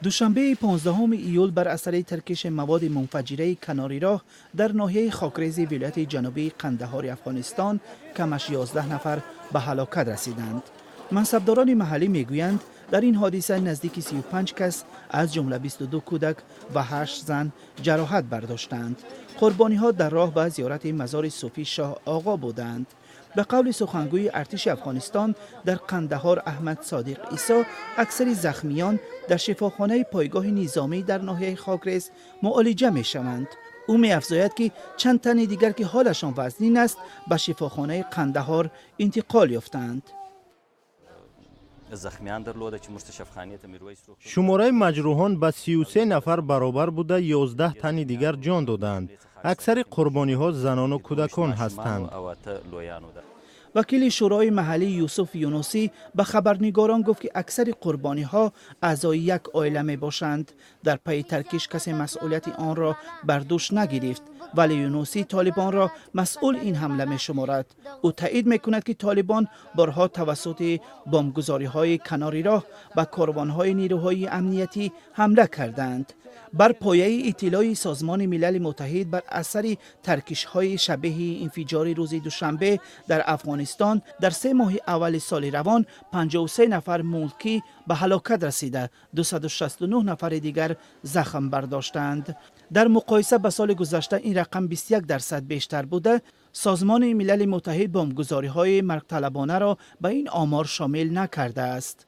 Душанбеи 15 июл бар асари таркиши маводи мунфаҷираи канори роҳ дар ноҳияи Хокрези вилояти ҷанубии Қандаҳори Афғонистон камаш 11 нафар ба ҳалокат расиданд. Мансабдорони маҳаллӣ мегӯянд, дар ин ҳодиса наздики 35 кас, аз ҷумла 22 кӯдак ва 8 зан, ҷароҳат бардоштаанд. Қурбониҳо дар роҳ ба зиёрати мазори суфӣ Шоҳ Оғо буданд. Ба қавли сухангӯи артиши Афғонистон дар Қандаҳор Аҳмад Содиқ Исо, аксари захмиён дар шифохонаи пойгоҳи низомӣ дар ноҳияи Хокрез муолиҷа мешаванд. Ӯ меафзояд, ки чанд тани дигар, ки ҳолашон вазнин аст, ба шифохонаи Қандаҳор интиқол ёфтаанд. زخمیان درلوده چې موږ ته شفخانې ته میرویس روغتون Шумораи маҷрӯҳон ба 33 нафар баробар буда, 11 тани дигар ҷон доданд. Аксари қурбониҳо занону кӯдакон ҳастанд. او اته لویانو ده. Вакили шӯрои маҳаллӣ Юсуф Юнусӣ ба хабарнигорон гуфт, ки аксари қурбониҳо аъзои як оила мебошанд. Дар пайи таркиш касе масъулияти онро бар дӯш нагирифт, вале Юнусӣ Толибонро масъул ин ҳамла мешуморад. Ӯ таъид мекунад, ки Толибон борҳо тавассути бомбгузориҳои канори роҳ ба корвонҳои нерӯҳои амниятӣ ҳамла карданд. Бар пояи иттилои Созмони Милали Муттаҳид, бар асари таркишҳои шабеҳи инфиҷори рӯзи душанбе дар Афғонистон дар 3 моҳи аввали соли равон 53 нафар мулкӣ ба ҳалокат расида, 269 нафари дигар захм бардоштанд. Дар муқоиса ба соли гузашта ин рақам 21% бештар буда, Созмони Милали Муттаҳид бомбгузориҳои маргталабонаро ба ин омор шомил накардааст.